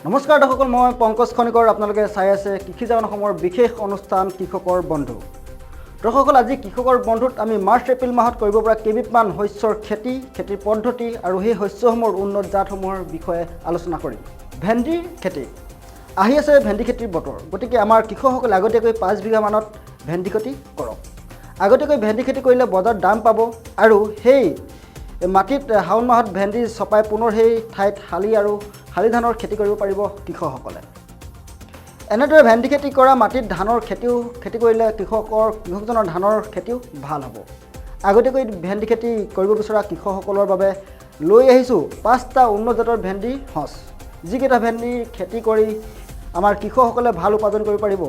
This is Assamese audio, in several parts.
নমস্কাৰ দৰ্শকসকল, মই পংকজ খনিকৰ। আপোনালোকে চাই আছে কৃষি জাগৰণ অসমৰ বিশেষ অনুষ্ঠান কৃষকৰ বন্ধু। দৰ্শকসকল, আজি কৃষকৰ বন্ধুত আমি মাৰ্চ এপ্ৰিল মাহত কৰিব পৰা কেইবিধমান শস্যৰ খেতি, খেতিৰ পদ্ধতি আৰু সেই শস্যসমূহৰ উন্নত জাতসমূহৰ বিষয়ে আলোচনা কৰিম। ভেন্দিৰ খেতি আহি আছে। ভেন্দি খেতিৰ বতৰ। গতিকে আমাৰ কৃষকসকলে আগতীয়াকৈ 5 বিঘামানত ভেন্দি খেতি কৰক। আগতীয়াকৈ ভেন্দি খেতি কৰিলে বজাৰত দাম পাব আৰু সেই মাটিত শাওণ মাহত ভেন্দি চপাই পুনৰ সেই ঠাইত শালি আৰু শালি ধানৰ খেতি কৰিব পাৰিব কৃষকসকলে। এনেদৰে ভেন্দি খেতি কৰা মাটিত ধানৰ খেতি কৰিলে কৃষকজনৰ ধানৰ খেতিও ভাল হ'ব। আগতীয়াকৈ ভেন্দি খেতি কৰিব বিচৰা কৃষকসকলৰ বাবে লৈ আহিছোঁ পাঁচটা উন্নত জাতৰ ভেন্দি সঁচ, যিকেইটা ভেন্দিৰ খেতি কৰি আমাৰ কৃষকসকলে ভাল উপাৰ্জন কৰিব পাৰিব।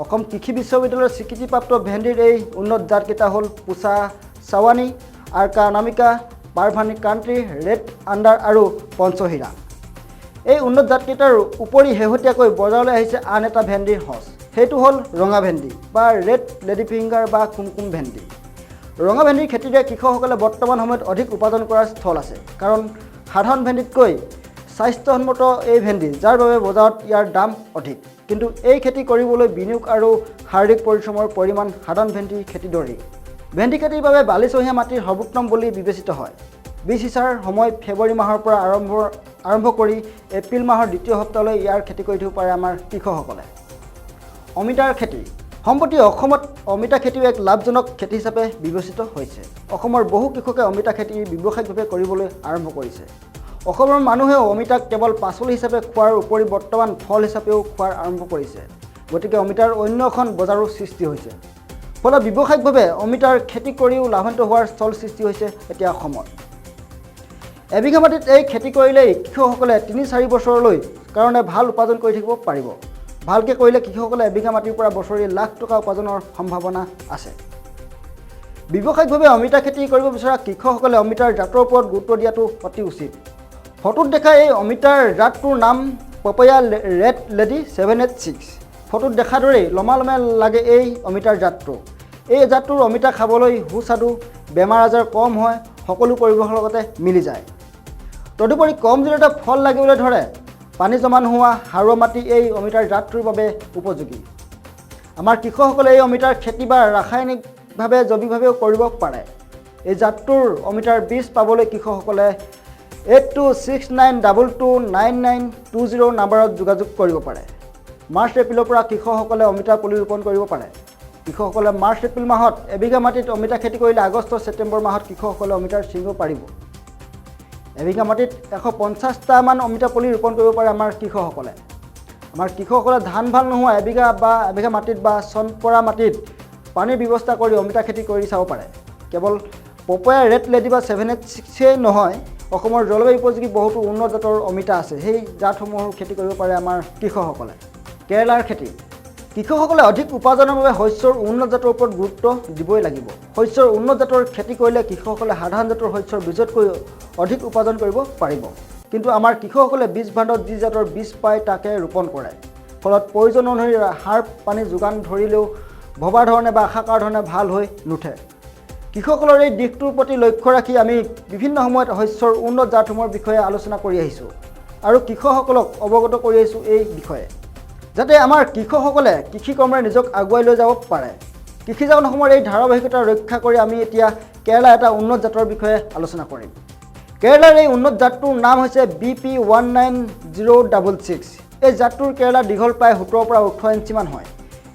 অসম কৃষি বিশ্ববিদ্যালয়ৰ স্বীকৃতিপ্ৰাপ্ত ভেন্দিৰ এই উন্নত জাতকেইটা হ'ল পুচা চাৱানী, আৰ্কা অনামিকা, পাৰভানী ক্ৰান্তি, ৰেড আণ্ডাৰ আৰু পঞ্চহীৰা। এই উন্নত জাতকেইটাৰ উপৰি শেহতীয়াকৈ বজাৰলৈ আহিছে আন এটা ভেন্দিৰ সঁচ। সেইটো হ'ল ৰঙা ভেন্দি বা ৰেড লেডি ফিংগাৰ বা কুমকুম ভেন্দি। ৰঙা ভেন্দিৰ খেতিৰে কৃষকসকলে বৰ্তমান সময়ত অধিক উপাৰ্জন কৰাৰ স্থল আছে, কাৰণ সাধাৰণ ভেন্দিতকৈ স্বাস্থ্যসন্মত এই ভেন্দি, যাৰ বাবে বজাৰত ইয়াৰ দাম অধিক। কিন্তু এই খেতি কৰিবলৈ বিনিয়োগ আৰু শাৰীৰিক পৰিশ্ৰমৰ পৰিমাণ সাধাৰণ ভেন্দিৰ খেতিৰ দৰেই। ভেন্দি খেতিৰ বাবে বালিচহীয়া মাটিৰ সৰ্বোত্তম বুলি বিবেচিত হয়। বীজ সিঁচাৰ সময় ফেব্ৰুৱাৰী মাহৰ পৰা আৰম্ভ আৰম্ভ কৰি এপ্ৰিল মাহৰ দ্বিতীয় সপ্তাহলৈ ইয়াৰ খেতি কৰি থাকিব পাৰে আমাৰ কৃষকসকলে। অমিতাৰ খেতি। সম্প্ৰতি অসমত অমিতা খেতিও এক লাভজনক খেতি হিচাপে বিবেচিত হৈছে। অসমৰ বহু কৃষকে অমিতা খেতি ব্যৱসায়িকভাৱে কৰিবলৈ আৰম্ভ কৰিছে। অসমৰ মানুহেও অমিতাক কেৱল পাচলি হিচাপে খোৱাৰ উপৰি বৰ্তমান ফল হিচাপেও খোৱাৰ আৰম্ভ কৰিছে। গতিকে অমিতাৰ অন্য এখন বজাৰো সৃষ্টি হৈছে। ফলত ব্যৱসায়িকভাৱে অমিতাৰ খেতি কৰিও লাভান্বিত হোৱাৰ স্থল সৃষ্টি হৈছে এতিয়া অসমত। এবিঘা মাটিত এই খেতি কৰিলেই কৃষকসকলে 3-4 বছৰলৈ কাৰণে ভাল উপাৰ্জন কৰি থাকিব পাৰিব। ভালকৈ কৰিলে কৃষকসকলে এবিঘা মাটিৰ পৰা বছৰি লাখ টকা উপাৰ্জনৰ সম্ভাৱনা আছে। ব্যৱসায়িকভাৱে অমিতা খেতি কৰিব বিচৰা কৃষকসকলে অমিতাৰ জাতৰ ওপৰত গুৰুত্ব দিয়াটো অতি উচিত। ফটোত দেখা এই অমিতাৰ জাতটোৰ নাম পপয়া ৰেড লেডি 786। ফটোত দেখাৰ দৰেই লমা লমে লাগে এই অমিতাৰ জাতটো। এই জাতটোৰ অমিতা খাবলৈ সুস্বাদু, বেমাৰ আজাৰ কম হয়, সকলো পৰিৱেশৰ লগতে মিলি যায়। তদুপৰি কম দিনতে ফল লাগিবলৈ ধৰে। পানী জমা নোহোৱা সাৰুৱা মাটি এই অমিতাৰ জাতটোৰ বাবে উপযোগী। আমাৰ কৃষকসকলে এই অমিতাৰ খেতি বা ৰাসায়নিকভাৱে, জৈৱিকভাৱেও কৰিব পাৰে। এই জাতটোৰ অমিতাৰ বীজ পাবলৈ কৃষকসকলে 8269229920 নাম্বাৰত যোগাযোগ কৰিব পাৰে। মাৰ্চ এপ্ৰিলৰ পৰা কৃষকসকলে অমিতা পুলি ৰোপণ কৰিব পাৰে। কৃষকসকলে মাৰ্চ এপ্ৰিল মাহত এবিঘা মাটিত অমিতা খেতি কৰিলে আগষ্ট ছেপ্টেম্বৰ মাহত কৃষকসকলে অমিতাৰ ছিঙিব পাৰিব। এবিঘা মাটিত 150টামান অমিতা পুলি ৰোপণ কৰিব পাৰে আমাৰ কৃষকসকলে। আমাৰ কৃষকসকলে ধান ভাল নোহোৱা এবিঘা বা এবিঘা মাটিত বা চন পৰা মাটিত পানীৰ ব্যৱস্থা কৰি অমিতা খেতি কৰি চাব পাৰে। কেৱল পপয়া ৰেড লেডি বা 786েই নহয়, অসমৰ জলবায়ু উপযোগী বহুতো উন্নত জাতৰ অমিতা আছে। সেই জাতসমূহৰ খেতি কৰিব পাৰে আমাৰ কৃষকসকলে। কেৰেলাৰ খেতি। কৃষকসকলে অধিক উপাৰ্জনৰ বাবে শস্যৰ উন্নত জাতৰ ওপৰত গুৰুত্ব দিবই লাগিব। শস্যৰ উন্নত জাতৰ খেতি কৰিলে কৃষকসকলে সাধাৰণ জাতৰ শস্যৰ বীজতকৈ অধিক উপাৰ্জন কৰিব পাৰিব। কিন্তু আমাৰ কৃষকসকলে বীজ ভাণ্ডাৰত যি জাতৰ বীজ পায়, তাকে ৰোপণ কৰে। ফলত প্ৰয়োজন অনুসৰি সাৰ পানী যোগান ধৰিলেও ভবা ধৰণে বা আশা কৰা ধৰণে ভাল হৈ নুঠে। কৃষকসকলৰ এই দিশটোৰ প্ৰতি লক্ষ্য ৰাখি আমি বিভিন্ন সময়ত শস্যৰ উন্নত জাতসমূহৰ বিষয়ে আলোচনা কৰি আহিছোঁ আৰু কৃষকসকলক অৱগত কৰি আহিছোঁ এই বিষয়ে, যাতে আমাৰ কৃষকসকলে কৃষি কৰ্মৰে নিজক আগুৱাই লৈ যাব পাৰে। কৃষি জাগৰণ অসমৰ এই ধাৰাবাহিকতা ৰক্ষা কৰি আমি এতিয়া কেৰেলা এটা উন্নত জাতৰ বিষয়ে আলোচনা কৰিম। কেৰেলাৰ এই উন্নত জাতটোৰ নাম হৈছে BP 19066। এই জাতটোৰ কেৰেলা দীঘল প্ৰায় 17ৰ পৰা 18 ইঞ্চিমান হয়।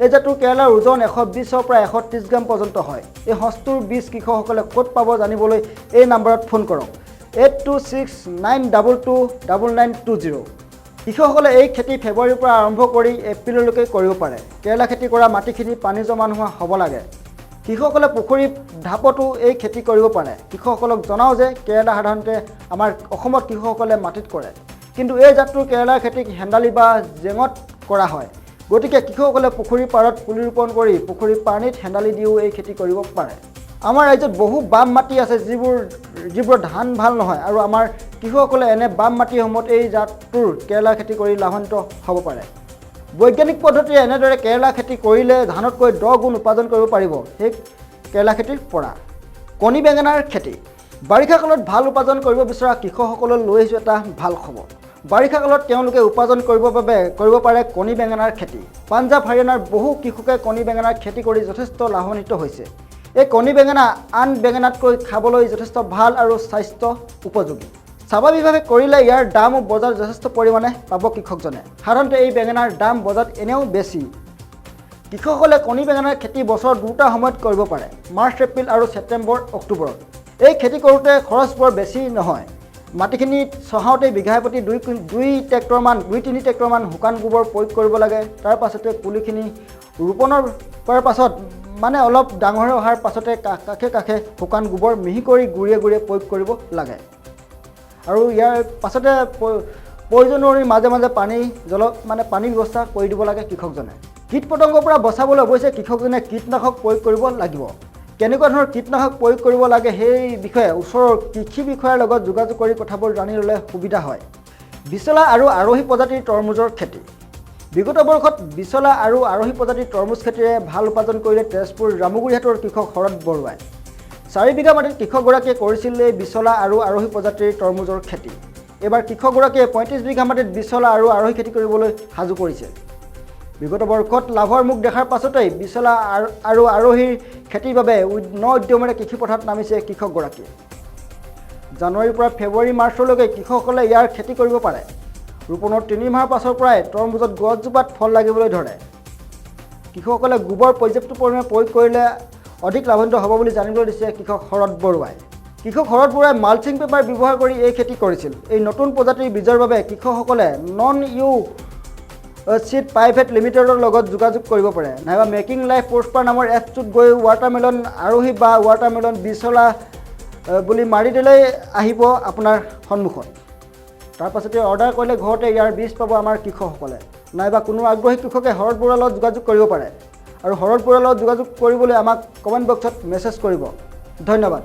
এই জাতটোৰ কেৰেলাৰ ওজন 120ৰ পৰা 130 গ্ৰাম পৰ্যন্ত হয়। এই সঁচটোৰ বীজ কৃষকসকলে ক'ত পাব জানিবলৈ এই নাম্বাৰত ফোন কৰক, 8269229920। কৃষকসকলে এই খেতি ফেব্ৰুৱাৰীৰ পৰা আৰম্ভ কৰি এপ্ৰিললৈকে কৰিব পাৰে। কেৰেলা খেতি কৰা মাটিখিনি পানী জমা নোহোৱা হ'ব লাগে। কৃষকসকলে পুখুৰী ঢাপতো এই খেতি কৰিব পাৰে। কৃষকসকলক জনাওঁ যে কেৰেলা সাধাৰণতে আমাৰ অসমত কৃষকসকলে মাটিত কৰে, কিন্তু এই জাতটোৰ কেৰেলাৰ খেতি হেন্দালি বা জেঙত কৰা হয়। গতিকে কৃষকসকলে পুখুৰীৰ পাৰত পুলি ৰোপণ কৰি পুখুৰীৰ পানীত হেন্দালি দিও এই খেতি কৰিব পাৰে। আমাৰ ৰাজ্যত বহু বাম মাটি আছে, যিবোৰত ধান ভাল নহয় আৰু আমাৰ কৃষকসকলে এনে বাম মাটিসমূহত এই জাতটোৰ কেৰেলা খেতি কৰি লাভান্বিত হ'ব পাৰে। বৈজ্ঞানিক পদ্ধতিৰে এনেদৰে কেৰেলা খেতি কৰিলে ধানতকৈ 10 গুণ উপাৰ্জন কৰিব পাৰিব সেই কেৰেলা খেতিৰ পৰা। কণী বেঙেনাৰ খেতি। বাৰিষা কালত ভাল উপাৰ্জন কৰিব বিচৰা কৃষকসকললৈ লৈ আহিছোঁ এটা ভাল খবৰ। বাৰিষা কালত তেওঁলোকে উপাৰ্জন কৰিবৰ বাবে কৰিব পাৰে কণী বেঙেনাৰ খেতি। পাঞ্জাৱ, হাৰিয়ানাৰ বহু কৃষকে কণী বেঙেনাৰ খেতি কৰি যথেষ্ট লাভান্বিত হৈছে। এই কণী বেঙেনা আন বেঙেনাতকৈ খাবলৈ যথেষ্ট ভাল আৰু স্বাস্থ্য উপযোগী। স্বাভাৱিকভাৱে কৰিলে ইয়াৰ দামো বজাৰত যথেষ্ট পৰিমাণে পাব কৃষকজনে। সাধাৰণতে এই বেঙেনাৰ দাম বজাৰত এনেও বেছি। কৃষকসকলে কণী বেঙেনাৰ খেতি বছৰৰ দুটা সময়ত কৰিব পাৰে, মাৰ্চ এপ্ৰিল আৰু ছেপ্টেম্বৰ অক্টোবৰত। এই খেতি কৰোঁতে খৰচ বৰ বেছি নহয়। মাটিখিনি চহাওঁতে বিঘাই প্ৰতি দুই ট্ৰেক্টৰমান, 2-3 ট্ৰেক্টৰমান শুকান গোবৰ প্ৰয়োগ কৰিব লাগে। তাৰ পাছতে পুলিখিনি ৰোপণৰ কৰাৰ পাছত, মানে অলপ ডাঙৰ হৈ অহাৰ পাছতে কাষে কাষে শুকান গোবৰ মিহি কৰি গুৰিয়ে গুৰিয়ে প্ৰয়োগ কৰিব লাগে। আৰু ইয়াৰ পাছতে প্ৰয়োজন অনুসৰি মাজে মাজে পানী জল, মানে পানী ব্যৱস্থা কৰি দিব লাগে কৃষকজনে। কীট পতংগৰ পৰা বচাবলৈ অৱশ্যে কৃষকজনে কীটনাশক প্ৰয়োগ কৰিব লাগিব। কেনেকুৱা ধৰণৰ কীটনাশক প্ৰয়োগ কৰিব লাগে, সেই বিষয়ে ওচৰৰ কৃষি বিষয়াৰ লগত যোগাযোগ কৰি কথাবোৰ জানি ল'লে সুবিধা হয়। বিচলা আৰু আৰহী প্ৰজাতিৰ তৰমুজৰ খেতি। বিগত বৰ্ষত বিচলা আৰু আৰহী প্ৰজাতিৰ তৰমুজ খেতিৰে ভাল উপাৰ্জন কৰিলে তেজপুৰ জামুগুৰিহাটৰ কৃষক শৰৎ বৰুৱাই। 4 বিঘা মাটিত কৃষকগৰাকীয়ে কৰিছিল এই বিচলা আৰু আৰহী প্ৰজাতিৰ তৰমুজৰ খেতি। এইবাৰ কৃষকগৰাকীয়ে 35 বিঘা মাটিত বিচলা আৰু আৰহী খেতি কৰিবলৈ সাজু কৰিছে। বিগত বৰ্ষত লাভৰ মুখ দেখাৰ পাছতেই বিচলা আৰু আৰহীৰ খেতিৰ বাবে ন উদ্যমেৰে কৃষি পথাৰত নামিছে কৃষকগৰাকীয়ে। জানুৱাৰীৰ পৰা ফেব্ৰুৱাৰী মাৰ্চলৈকে কৃষকসকলে ইয়াৰ খেতি কৰিব পাৰে। ৰোপণৰ 3 মাহৰ পাছৰ পৰাই তৰমুজত গছজোপাত ফল লাগিবলৈ ধৰে। কৃষকসকলে গোবৰ পৰ্যাপ্ত পৰিমাণে প্ৰয়োগ কৰিলে অধিক লাভান্বিত হ'ব বুলি জানিবলৈ দিছে কৃষক শৰৎ বৰুৱাই। কৃষক শৰৎ বৰুৱাই মালচিং পেপাৰ ব্যৱহাৰ কৰি এই খেতি কৰিছিল। এই নতুন প্ৰজাতিৰ বীজৰ বাবে কৃষকসকলে নন ইউ চিড প্ৰাইভেট লিমিটেডৰ লগত যোগাযোগ কৰিব পাৰে, নাইবা মেকিং লাইফ প্ৰস্পাৰ নামৰ এপটোত গৈ ৱাটাৰমেলন আৰোহী বা ৱাটাৰমেলন বিচলা বুলি মাৰি দিলেই আহিব আপোনাৰ সন্মুখত। তাৰ পাছতে অৰ্ডাৰ কৰিলে ঘৰতে ইয়াৰ বীজ পাব আমাৰ কৃষকসকলে। নাইবা কোনো আগ্ৰহী কৃষকে শৰৎ বৰুৱাৰ লগত যোগাযোগ কৰিব পাৰে আৰু শৰৎ বৰুৱাৰ লগত যোগাযোগ কৰিবলৈ আমাক কমেণ্ট বক্সত মেছেজ কৰিব। ধন্যবাদ।